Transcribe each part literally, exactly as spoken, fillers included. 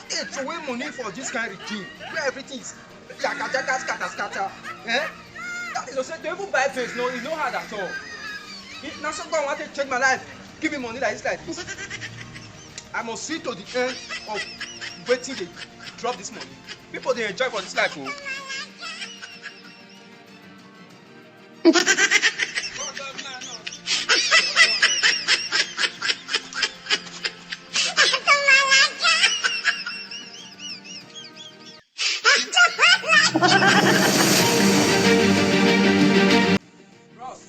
They throway money for this kind of thing where everything is jaka jaka, scatter scatter. Eh? That is to say, to even buy beans, no, it's not hard at all. If na so God want to change my life, give me money like this, like this. I must see to the end of waiting they drop this money. People they enjoy for this life, oh. Bros,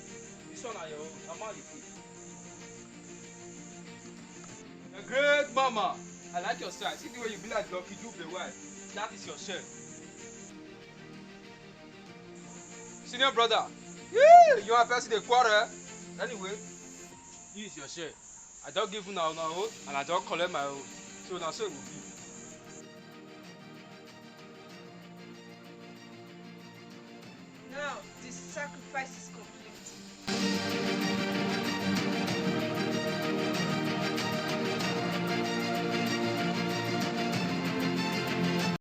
this one na your own. Na man you pay. The great mama, I like your style. See the way you be like Lucky Dube, the wife. That is your share. Senior brother, yeah, you and person dey quarrel. Anyway, use your share. I don give una una own and I don collect my own. So na so e go be. Now, the sacrifice is complete.